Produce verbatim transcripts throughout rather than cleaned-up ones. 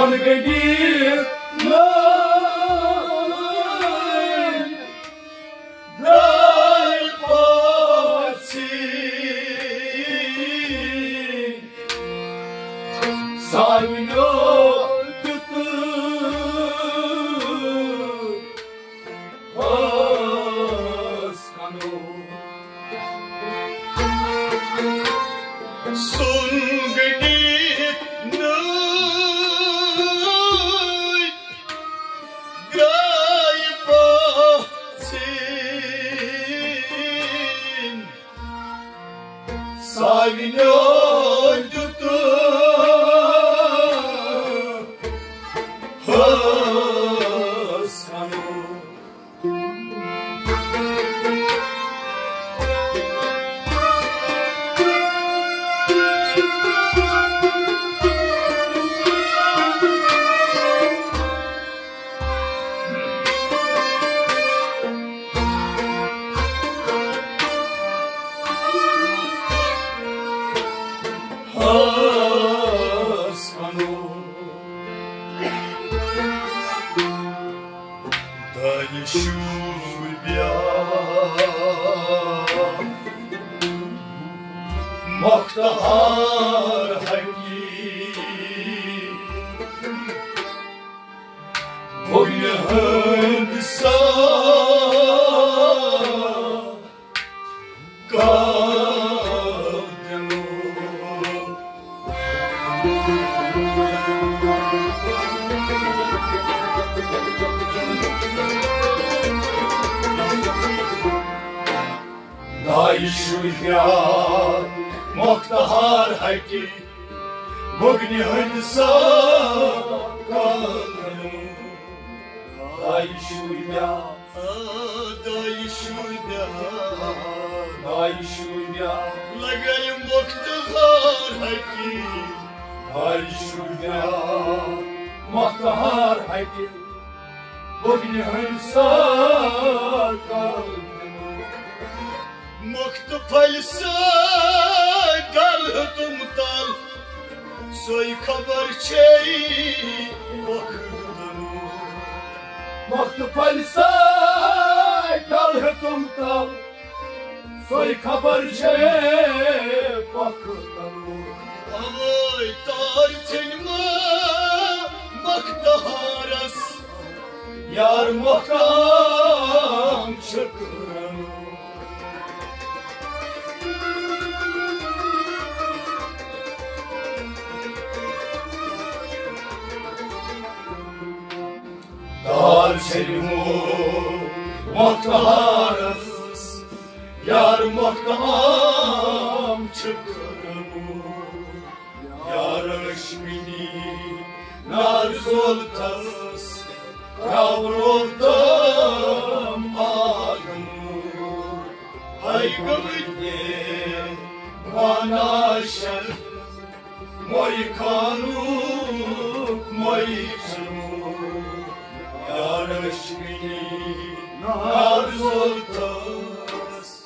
گٔنڈِتھ نٔے درٛاے پاژھِ۔ سارنیو دیُت ہس کنو۔ سُن گٔنڈِتھ نٔے درٛاے پاژھِ۔ سارنیو دیُت ہس کنو۔ ہس کنو۔ دایہِ شُرۍ بیٛاکھ مۄختہار ہٹی۔ بُنہِ ہٕنٛدۍ سا کاو دِنو۔ دایہِ شُرۍ بیٛاکھ مۄختہار ہٹی۔ بُگنہِ ہٕنٛدۍ سا کاو دِنو۔ دایہِ شُرۍ بیٛاکھ، دایہِ شُرۍ بیٛاکھ، دایہِ شُرۍ بیٛاکھ۔ لگے مۄختہار ہٹی۔ دایہِ شُرۍ بیٛاکھ، مۄختہار ہٹی۔ بُگنہِ ہٕنٛدۍ سا کاو دِنو۔ مۄختہٕ پھلہِ سۭتۍ ڈل ہیوٚتُم تل، سۄے خبر چھے پۄختنو۔ مۄختہٕ پھلہِ سۭتۍ ڈل ہیوٚتُم تل، سۄے خبر چھے پۄختنو۔ اوے تار ژھیٚنۍ مۄختہارس، یار مۄختام چھُ کرنو۔ تار ژھیٚنۍ مۄختہارس، یار مۄختام چھُ کرنو۔ یار ٲشکٕنی نار زولتس، راو روتم آگنو۔ ہاے گٔمٕتۍ بے باناشر، موے خانوٗک موے چنو۔ یار ٲشکٕنی نار زولتس۔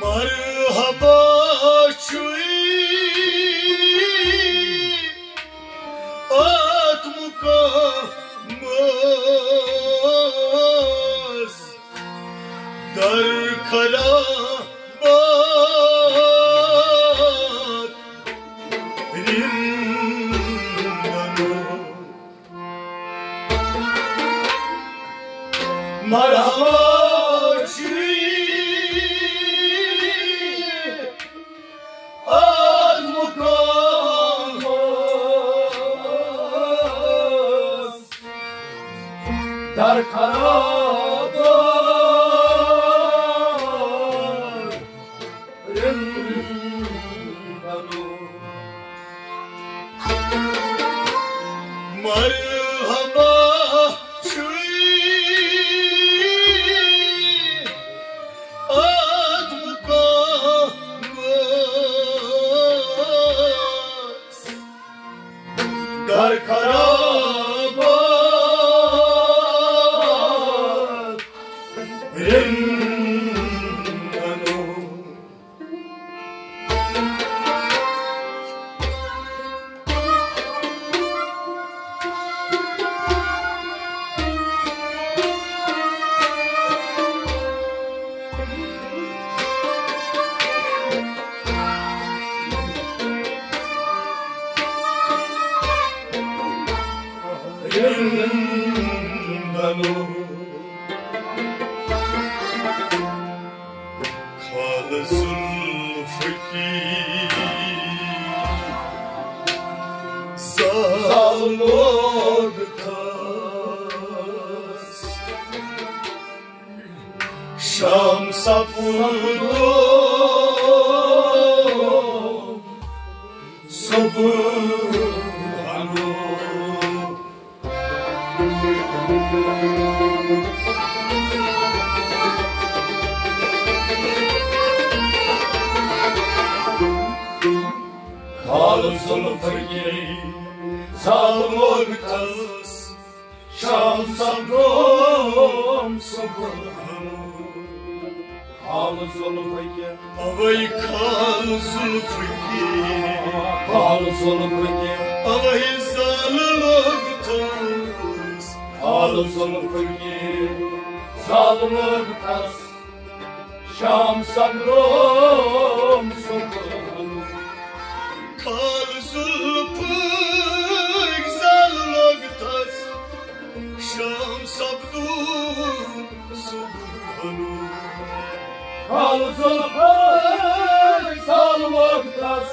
مرحبا چھُے اتھ مقامس در خرابہ۔ مرحبا چھُے اتھ مقامس، در خراب رندنو۔ مرحبا چھُے اتھ مقامس، در خرابات رندنو۔ رندنو۔ خالہٕ زُلفہٕ کی زال لوگ تھس۔ شام سپُد صبح ہنو۔ خالہٕ زُلفہٕ کی زال لوگ تھس۔ شام سپُد صبح ہنو۔ خالہٕ زُلفہٕ کی۔ اوے خالہٕ زُلفہٕ کی۔ خالہٕ زُلفہٕ کی۔ اوے زال لوگ تھس۔ خالہٕ زُلفہٕ کی۔ زال لوگ تھس۔ شام سپُد صبح ہنو۔ خالہٕ زُلفہٕ کی۔ زال لوگ تھس۔ شام سپُد صبح ہنو۔ خالہٕ زُلفہٕ کی۔ زال لوگ تھس۔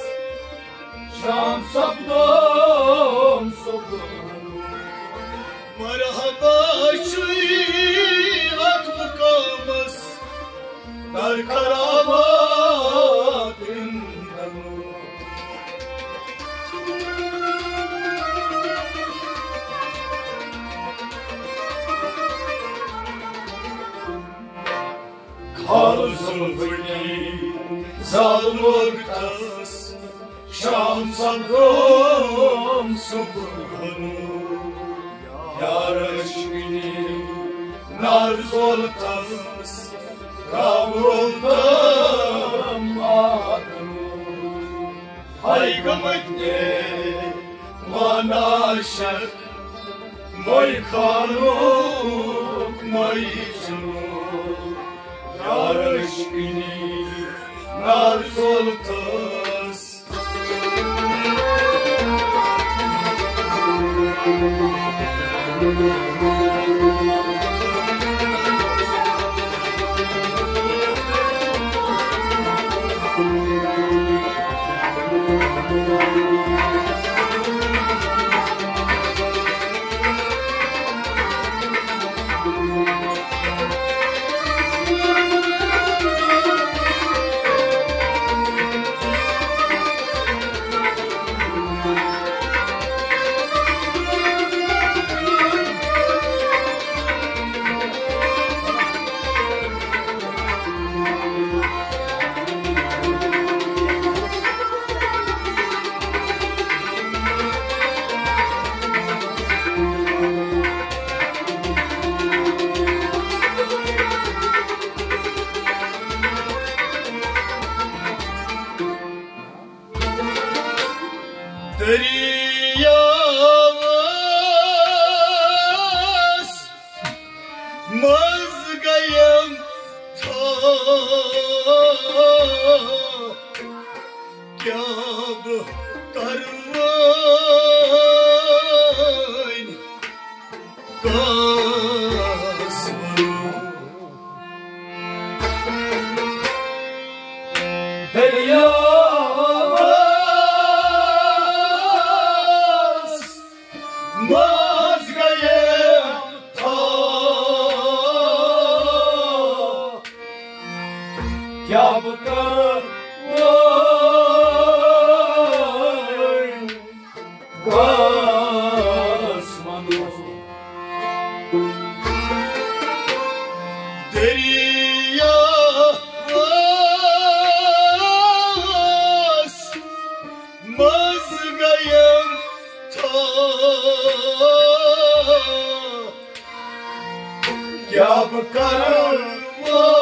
شام سپُد صبح ہنو۔ مرحبا چھُے اتھ مقامس، در خرابات رندنو۔ خالہٕ زُلفہٕ کی۔ زال لوگ تھس۔ شام سپُد صبح ہنو۔ یار عشقٕنی نار زول تھس۔ راوُل تم آدنو۔ ہاے گمت نے وانا شک۔ مے خانوک مے چنو۔ یار عشقٕنی نار زول تھس۔ یاس منٛز گٔیَم تھاو۔ کیٛاہ بہٕ کرٕ وۄنۍ؟ کس ونو؟ دریاوس منٛز گٔیم تھاو۔ کیٛاہ بہٕ کرٕ وۄنۍ؟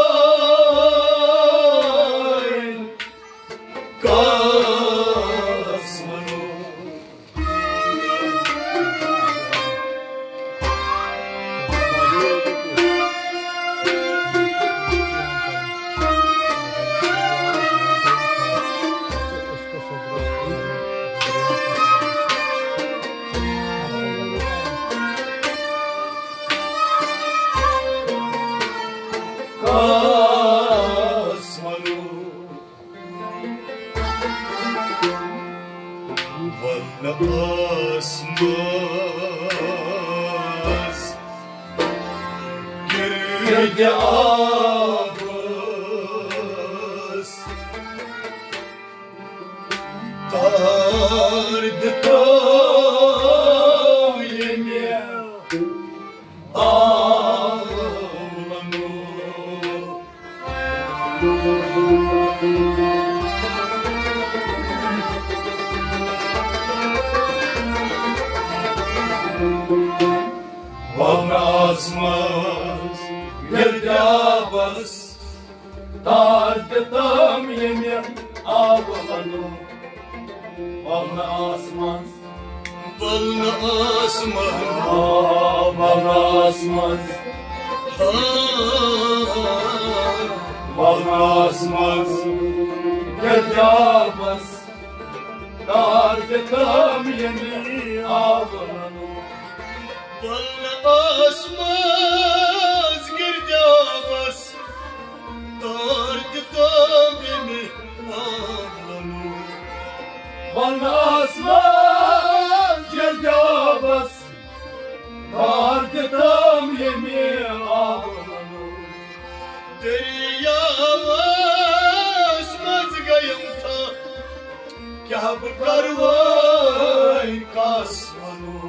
کس ونو؟ کس ونو؟ ول نہٕ آسمانس گِرد آبس تار دِتو ییٚمہِ آو ونو۔ ول نہٕ آسمانس گِردِ آبس تار دِتم ییٚمہِ آو ونو۔ ول نہٕ آسمانس، ول نہٕ آسمانس، آ، ول نہٕ آسمانس، آ، ول نہٕ آسمانس، گِردِ آبس تار دِتم ییٚمہِ آو ونو۔ ول نہٕ آسمانس گِردِ آبس تار دِتم ییٚمہِ آو ونو۔ ول نہٕ آسمانس گِردِ آبس تار دِتم ییٚمہِ آو ونو۔ دریاوس منٛز گٔیم تھاو۔ کیٛاہ بہٕ کرٕ وۄنۍ کس ونو؟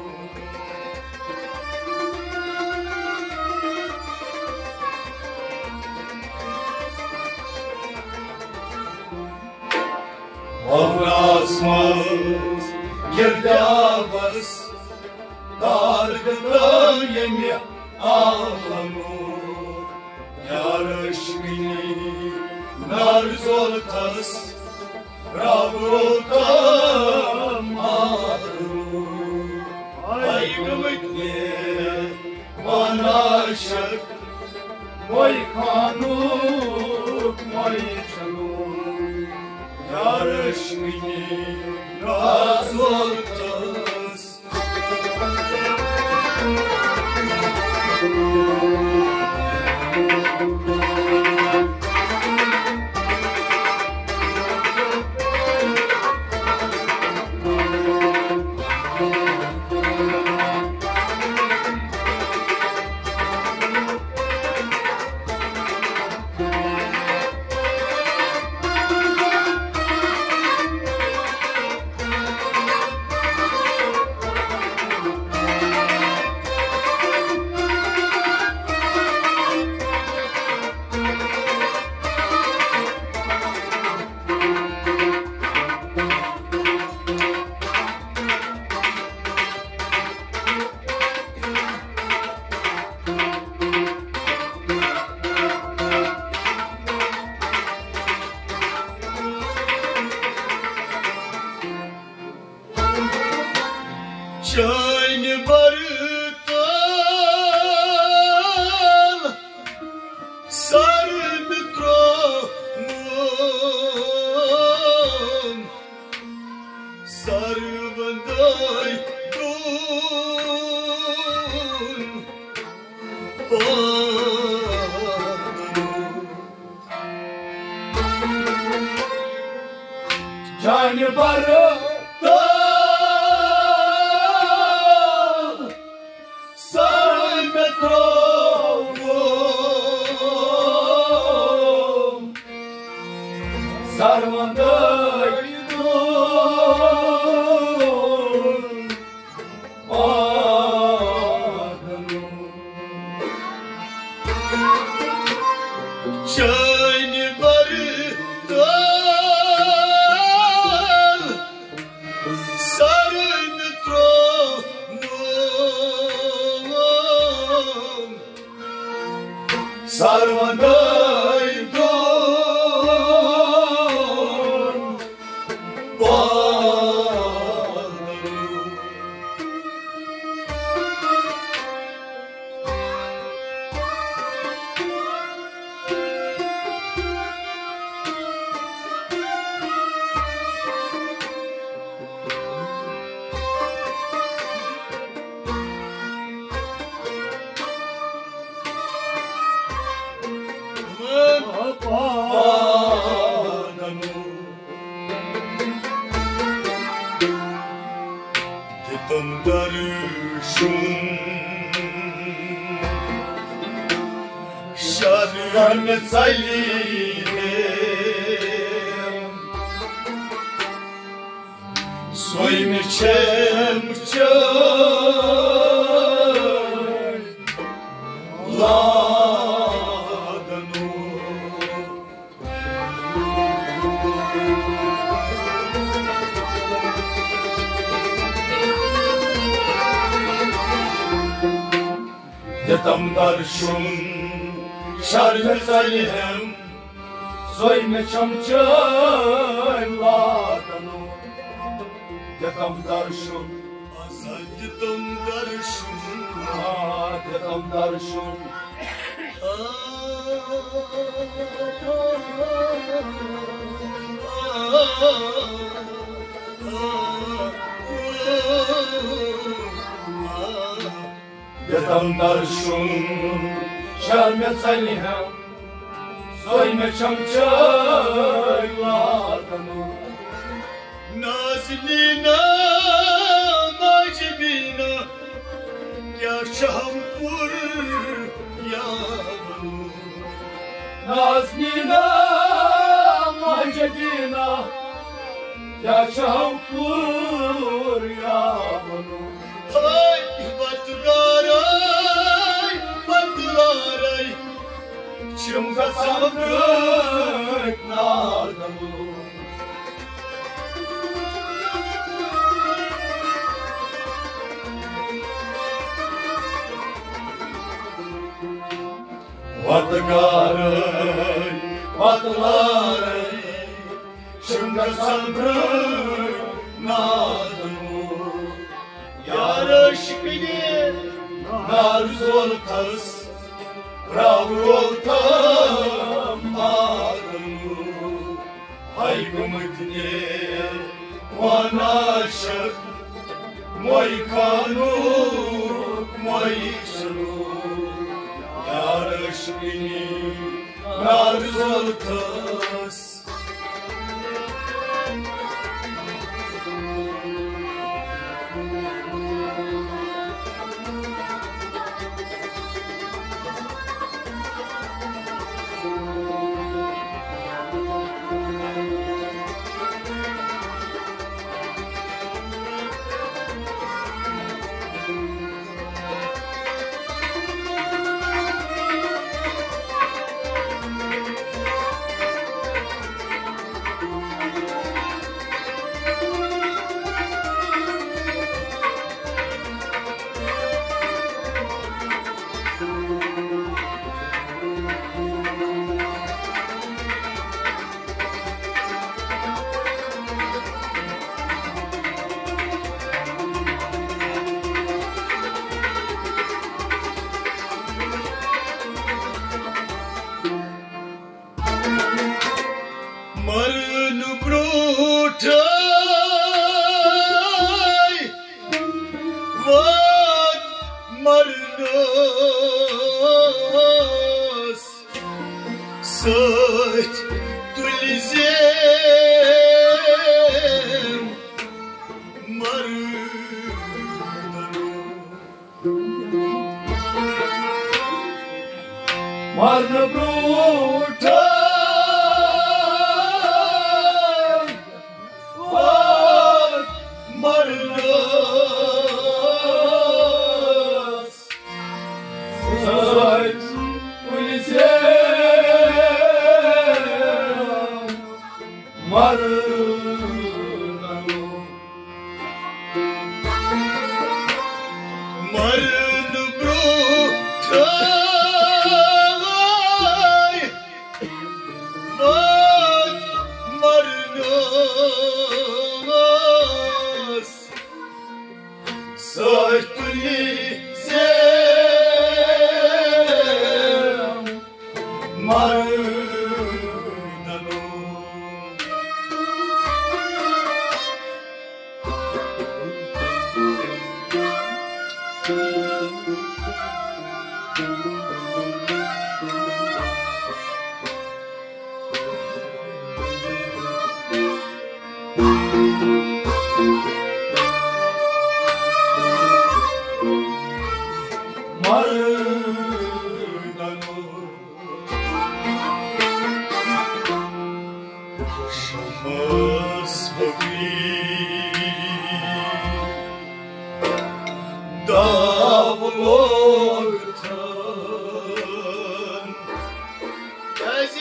ول نہٕ آسمانس گِردِ آبس تار دِتم ییٚمہِ آو ونو۔ یار عشقٕنی نار زولتس رب روتم آرو۔ اے گٔمٕتۍ دیوانہ عشق، مۄے خانُک مۄے چھنو۔ یار عشقٕنی نار زولتس چانہِ برتل سر بترون سر بندائی دون پانو۔ بر تل سر مےٚ ترٛووُم سر وندے دُل آدم۔ چٲنۍ بر تل سر مےٚ ترٛووُم سر وندے دُل آدم۔ دِتُم درشُن شرم ژَلہِ ہے۔ سوٚیمہِ چھَم چٲنۍ لادنہٕ۔ دِتم درشُن شرمہِ ژَلہِ ہم، سوٚیمہِ چھَم چٲنۍ لادنہٕ۔ دِتم درشُن، دِتم درشُن، آ، دِتم درشُن۔ دِتم درشُن شرمہِ ژَلہِ ہم، سوٚیمہِ چھَم چٲنۍ لادنہٕ۔ نازنینا ماجہِ بینا کیٛاہ چھَم پُر یا بنو۔ نازنینا ماجہِ بینا کیٛاہ چھَم پُر یا بنو۔ ہے وتگارے وتلارے چھِم گژھان برٛونٛہہ نادنہٕ۔ وتہٕ گارے، وتہٕ لارے، چھِم گژھان برٛونٛہہ نادنہٕ۔ یار عشقٕنہِ نار زولتھس، راو رولتھم مادنہٕ۔ ہاے گوٚمُت نے واناشک، موے خانوک، موے چلو۔ یار عشقٕنہِ نار زولتھس۔ مرنہٕ برٛونٛٹھے وات مرنس سۭتۍ تُلۍ زِ برونٛٹھے وات مرنس سۭتۍ تُلۍ زٮ۪م مرنس۔ مرنہٕ برونٛٹھے وات مرنس سۭتۍ تُلۍ زٮ۪م مرنس۔ شمس فقیر داو لوگ تھن۔ کیازِ؟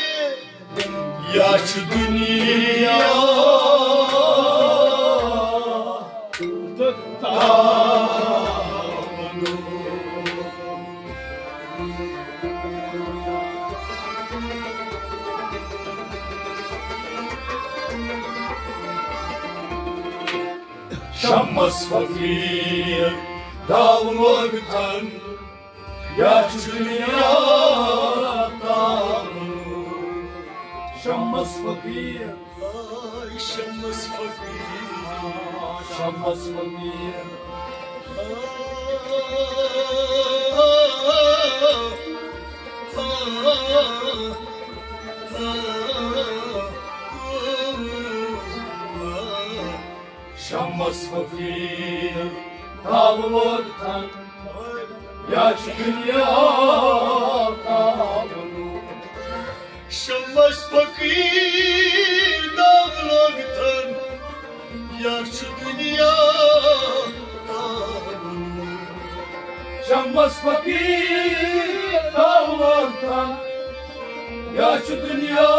یا چھُ دُنیا تاونُک۔ شمس فقیر داو لوگ تھن۔ یا چھُ دُنیا تاونُک۔ شمس فقیر۔ آے شمس فقیر۔ شمس فقیر۔ شمس فقیر داو لوگ تھن۔ یا چھُ دُنیا تاونُک۔ شمس فقیر داو لوگ تھن۔ یا چھُ دُنیا تاونُک۔ شمس فقیر داو لوگ تھن۔ یا چھُ دُنیا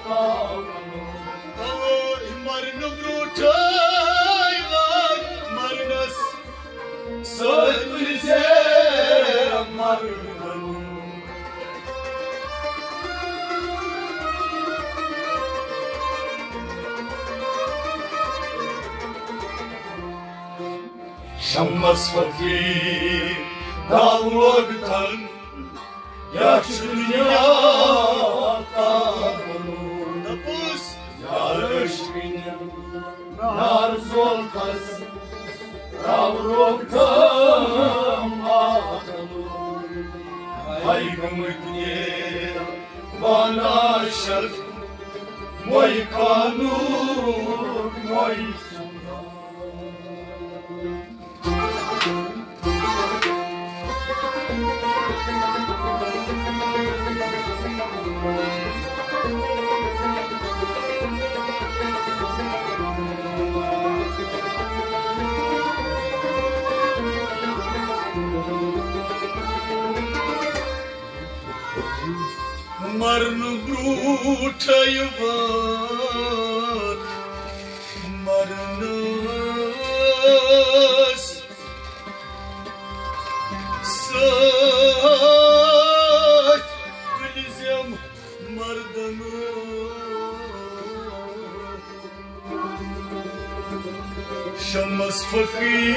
تاونُک۔ اوے مرنہٕ برونٛٹھے وات مرنس سۭتۍ تُلۍ زٮ۪م مرنس۔ شمس فقیر داو لوگ تھن۔ یا چھُ دُنیا تاونُک۔ دپُس۔ یا عٲشقٕنۍ نار زول کھس راو روگ تھم آخلو۔ ہاے گٔمٕتۍ نیر وانا شد موے خانوٗر موے۔ مرنہٕ برونٛٹھے وات مرنس سۭتۍ تُلۍ زٮ۪م مردنس۔ شمس فقیر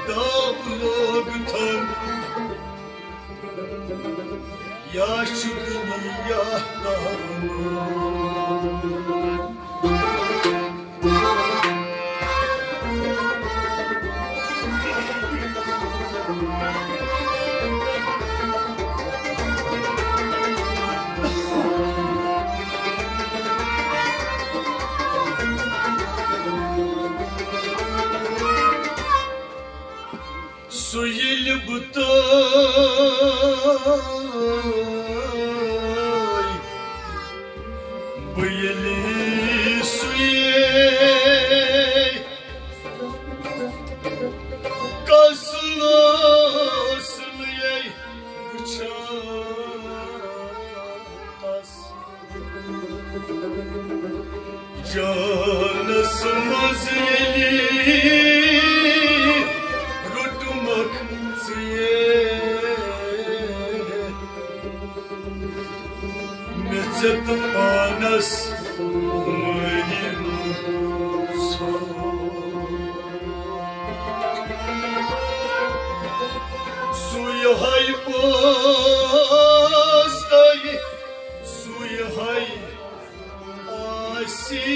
داو لوگ تھن۔ یا چھُ دُنیا تاونُک۔ سُہ ییٚلہِ بہٕ تہٕ جانس منٛز ییٚلہِ روٚٹمکھ ژےٚ، مےٚ ژےٚ تہٕ پانس مٲنِتھ ژھوٚ۔ سُے ہاے پوٚز تۄہہِ، سُے ہاے آسی۔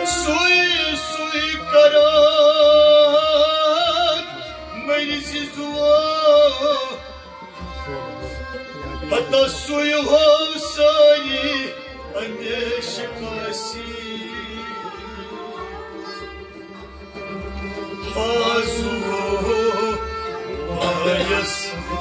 سُے، سُے کران مٔرزِ زُوا۔ ہتا سُے ہوو سٲری اندیشہٕ کٲسی۔ ہازو آیس تو۔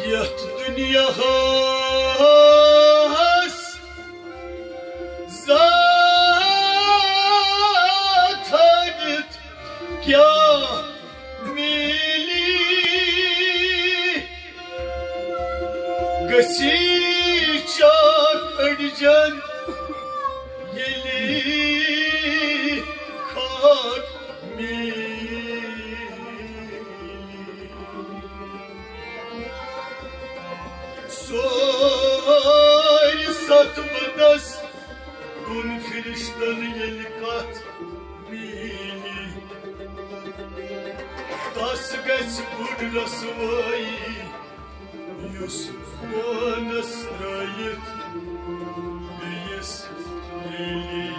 یتھ دنیاہس ذات ہٲوِتھ کیٛاہ میلی؟ گژھی چاک أڈجن ییٚلہِ خاک میلی۔ سورِ ستھ بدس دۄن فرشتن ییٚلہِ کتھ میٖنی، تس گژھِ بٔڑ رسوٲیی، یُس پانس ترٲوِتھ بیٚیِس میلی۔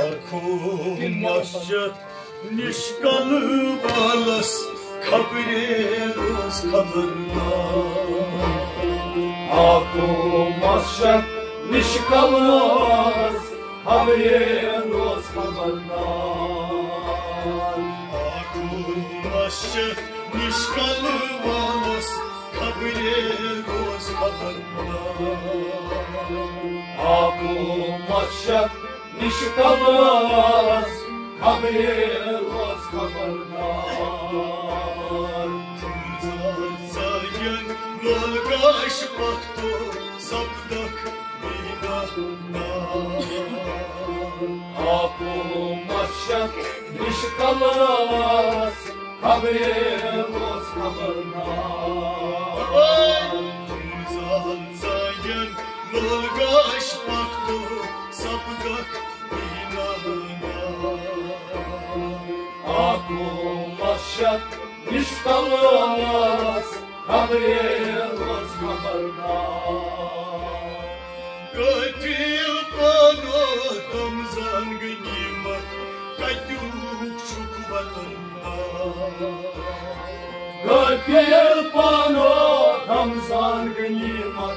آخو مشت نشکل بالس خبرے روز خبردار۔ آخو مشت نشکل بالس خبرے روز خبردار۔ آخو مشت نشکل بالس خبرے روز خبردار۔ آخو مشت نشکل بالس خبرے روز خبردار۔ زن لول گاش پختو سپدکھ مینا نار۔ آخو مشت نشکل بالس خبرے روز خبردار۔ زن لول گاش پختو سپدکھ مینا نار۔ آخو مشت نشکل بالس خبرے روز خبردار۔ قٲتِل پانو تم زان غنیمت کتیُک چھُکھ وطن دار۔ قٲتِل پانو تم زان غنیمت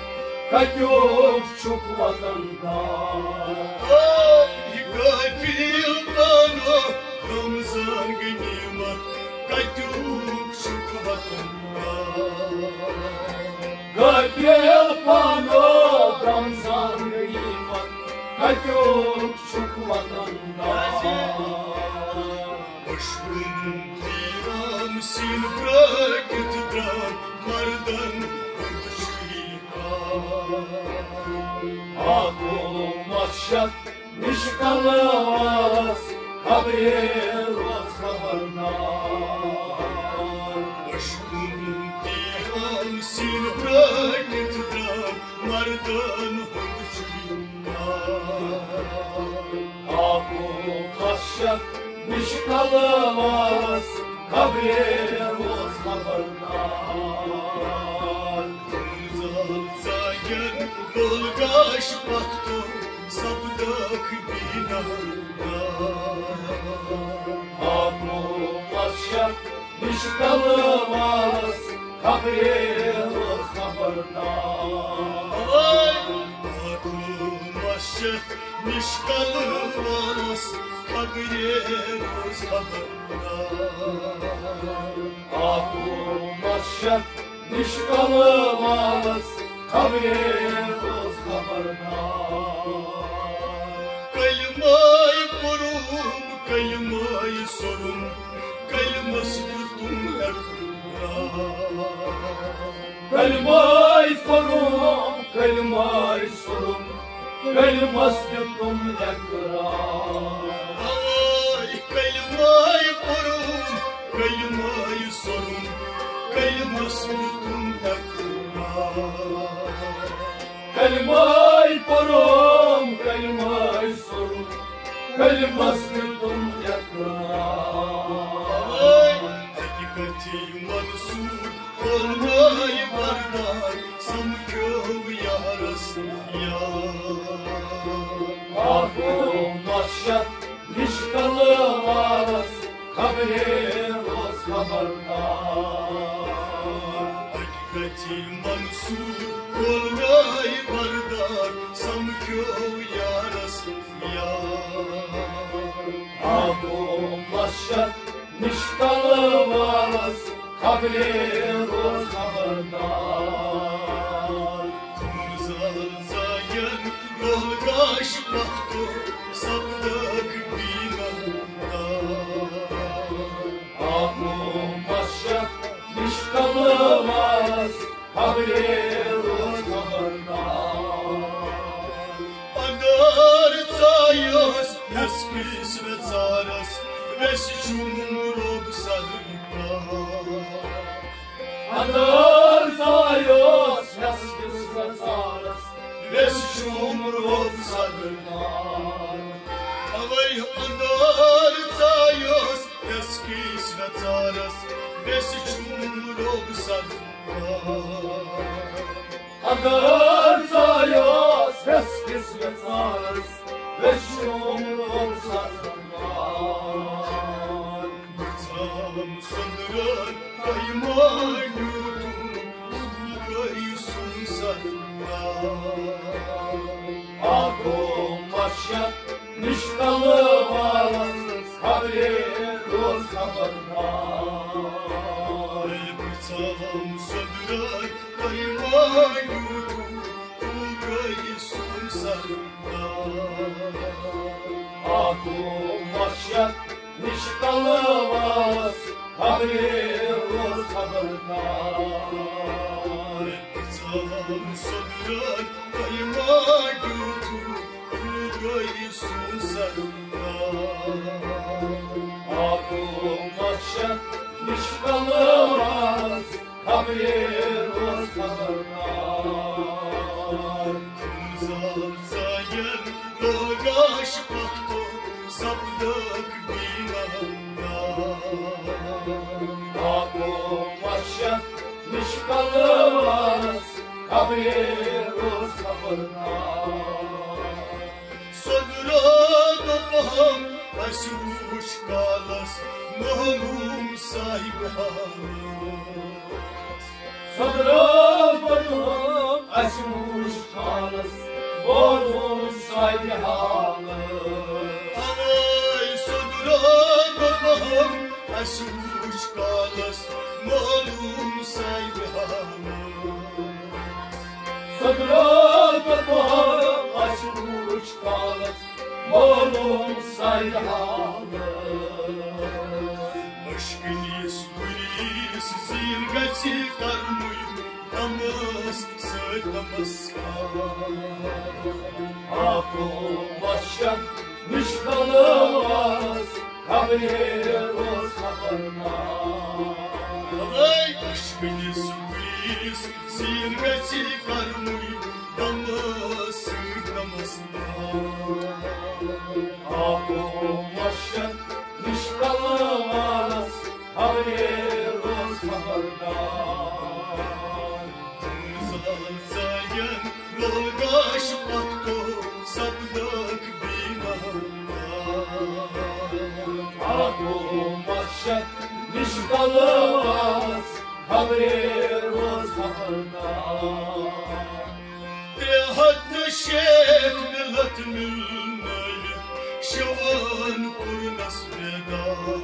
کتیُک چھُکھ وطن دار۔ اے قٲتِل پانو تم زان غنیمت کتیُک چھُکھ وطن دار۔ قٲتِل پانو تم زان غنیمت کتیُک چھُکھ وطن دار۔ پشکُن تیرام سین پرٲٹِتھ درٛام مردن ہُنٛد شریٖک۔ آخو مشت نشکل بالس خبرے روز خبردار۔ پشکُن تیرام سین پرٲٹِتھ درٛام مردن ہُنٛد شریٖک۔ آخو مشت نشکل بالس خبرے روز خبردار۔ زال زاین لول گاش پختو سپدکھ بینا نار۔ نِشکَلہٕ والَس خبرے روز خبردار۔ آکوٗ مسجد نِشکَلہٕ والَس خبرے روز خبردار۔ آکوٗ مسجد نِشکَلہٕ والَس خبرے روز خبردار۔ کلمَے پوٚرُم، کلمَے سوٚرُم، کلمَس دیُتُم اقرار۔ کلمَے پوٚرُم، کلمَے سوٚرُم، کلمَس دیُتُم اقرار۔ آے کلمَے پوٚرُم، کلمَے سوٚرُم، کلمَس دیُتُم اقرار۔ کلمَے پوٚرُم، کلمَے سوٚرُم، کلمَس دیُتُم اقرار۔ اَکہِ کتھِ منصور کھولنٲے بردار، سمکھیو یارس یار۔ آکوٗ مسجد نِشکَلہٕ والَس خبرے روز خبردار۔ اَکہِ کتھِ منصور کھولنٲے بردار، سمکھیو یارس یار۔ آکوٗ مسجد نِشکَلہٕ والَس خبرے روز خبردار۔ خوٗن زال زایَن لول گاش پختو، سپدَکھ بیٖنہٕ دار۔ آکوٗ مسجد نِشکَلہٕ والَس خبرے روز خبردار۔ اندر ژایس یس کس ویژارس، ویس چھُم روب سرکار۔ اندر ژایس یس کس ویژارس، ویس چھُم روب سرکار۔ اوے اندر ژایس یس کس ویژارس، ویس چھُم روب سرکار۔ اگر ژایوس ویس کس ویژارس، ویس چھُم روب سرکار۔ بہٕ ژھاوم سۄنرٲے تۄہہِ مانیو تُہُنٛد، بہٕ گٔے سُنٛد سرکار۔ آکوٗ مسجد نِشکَلہٕ والَس خبرے روز خبردار۔ بہٕ ژھاوم سۄنرٲے تۄہہِ مانیو تُہُنٛد، بہٕ گٔے سُنٛد سرکار۔ آکوٗ مسجد نِشکَلہٕ والَس خبرے روز خبردار۔ بہٕ ژھاوم سۄنرٲے تۄہہِ مانیو تُہُنٛد، بہٕ گٔے سُنٛد سرکار۔ آکوٗ مسجد نِشکَلہٕ والَس خبرے روز خبردار۔ خوٗن زال زایَن لول گاش پختو، سپدَکھ بیٖنہٕ دار۔ آکوٗ مسجد نِشکَلہٕ والَس خبرے روز خبردار۔ سۄنرٲے دوٚپہم، اَسہِ وُچھ کالَس معلوٗم صاحبِ حالَس۔ سۄنرٲے دوٚپہم، اَسہِ وُچھ کالَس معلوٗم صاحبِ حالَس۔ اوے سۄنرٲے دوٚپہم، اَسہِ وُچھ کالَس معلوٗم صاحبِ حالَس۔ سۄنرٲے دوٚپہم، اَسہِ وُچھ کالَس معلوٗم صاحبِ حالَس۔ مشکِنِس گُریٖس زیٖن گژھِ کرنُے، دمس سۭتۍ دمس۔ آکوٗ مسجد نِشکَلہٕ والَس خبرے روز خبردار۔ اے مشکِنِس گُریٖس زیٖن گژھِ کرنُے، دمس سۭتۍ دمس۔ آکوٗ مسجد نِشکَلہٕ والَس خبرے روز خبردار۔ زال زایَن لول گاش پختو، سپدَکھ بیٖنہٕ دار۔ آکوٗ مسجد نِشکَلہٕ پلواس خبرے روز خبردار۔ ترٛےٚ ہتھ تہٕ شیٹھ ملت ملنٲوِتھ شوان پورنس بیدار۔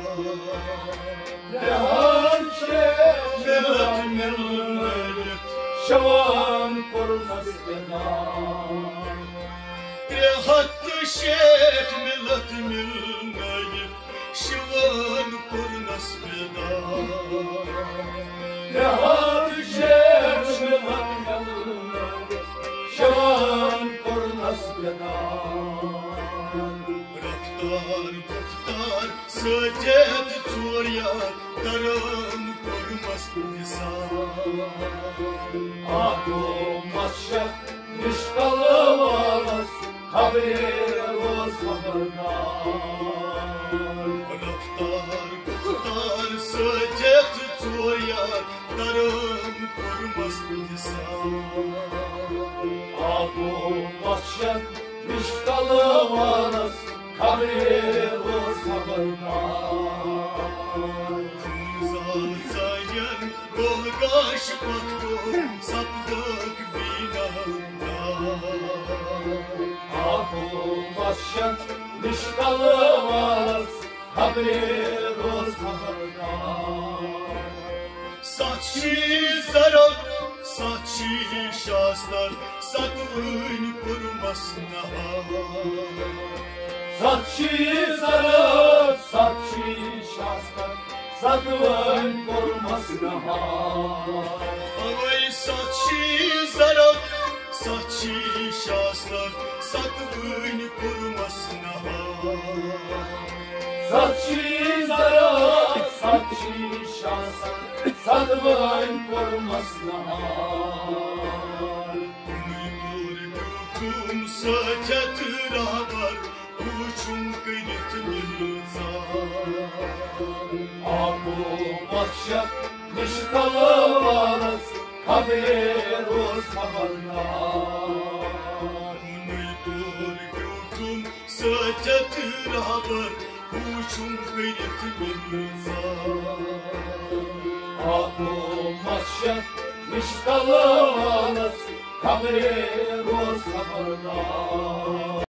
ترٛےٚ ہتھ شیٹھ ملت ملنٲوِتھ شوان پورنس بیدار۔ ترٛےٚ ہتھ تہٕ شیٹھ ملت ملنٲوِتھ شوان پورنس بیدار۔ ترٛےٚ ہتھ شیٹھ ملت ملنٲوِتھ شوان پورنس بیدار۔ رفتار گفتار سۭتۍ ہٮ۪تھ ژور یار کرم کوٚرمس نثار۔ آگو مسجد نشکل والس خبرے روز خبردار۔ رفتار گفتار سۭتۍ ہٮ۪تھ ژور یار کرم کوٚرمس نثار۔ آگو مسجد نشکل والس خبرے روز خبردار۔ زال زاین گول گاش پتھ گو سپدک بینا۔ آگو مسجد نشکل والس خبرے روز خبردار۔ ستھ چھی ضرب، ستھ چھی شاستر، ستوٕنۍ کوٚرمس نہار۔ ستھ چھی ضرب، ستھ چھی شاستر، ستوٕنۍ کوٚرمس نہار۔ اوے ستھ چھی ضرب، ستھ چھی شاستر، ستوٕنۍ کوٚرمس نہار۔ ستھ چھی ضرب، ستھ چھی شاستر، ستوٕنۍ کوٚرمس نہار۔ کُنُے کوٚر بیوٗٹھُم سۭتۍ ہٮ۪تھ رہبر، وُچھُم کٔرِتھ مِلژار۔ آگو مسجد نشکل والس خبرے روز خبردار۔ کُنُے کوٚر بیوٗٹھُم سۭتۍ ہٮ۪تھ رہبر، وُچھُم کٔرِتھ مِلژار۔ آگو مسجد نشکل والس خبرے روز خبردار۔